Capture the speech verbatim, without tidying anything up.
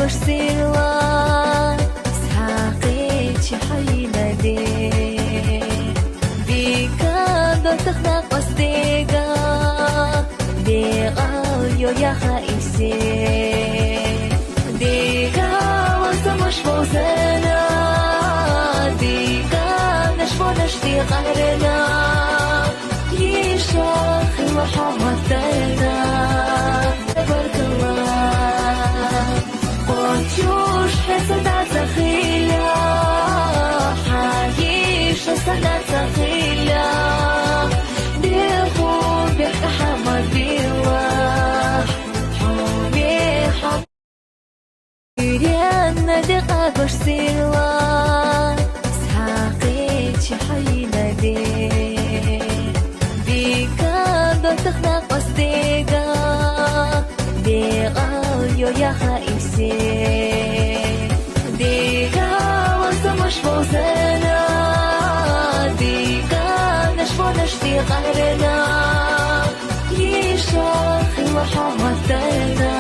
Сирла схьакъичи хьайнаде, дикан дотахъна къвасдега, декъал йо яха исе. Дикан васамаш вовзена, дикан ашбонаш дикъарена. Иша хила хьаматайна, баркалла. Къочуш хӀе садаца хила, хьа иша садаца хила. Деху бехӀ хӀамадила, хьуме хьам- Иренна декъа гваш сирла, схьакъичи хьайнаде. Дикан дотахъна къвасдега, декъал йо яха исе. Дикан васамаш вовзена, дикан ашбонаш дикъарена. Иша хила хьаматайна.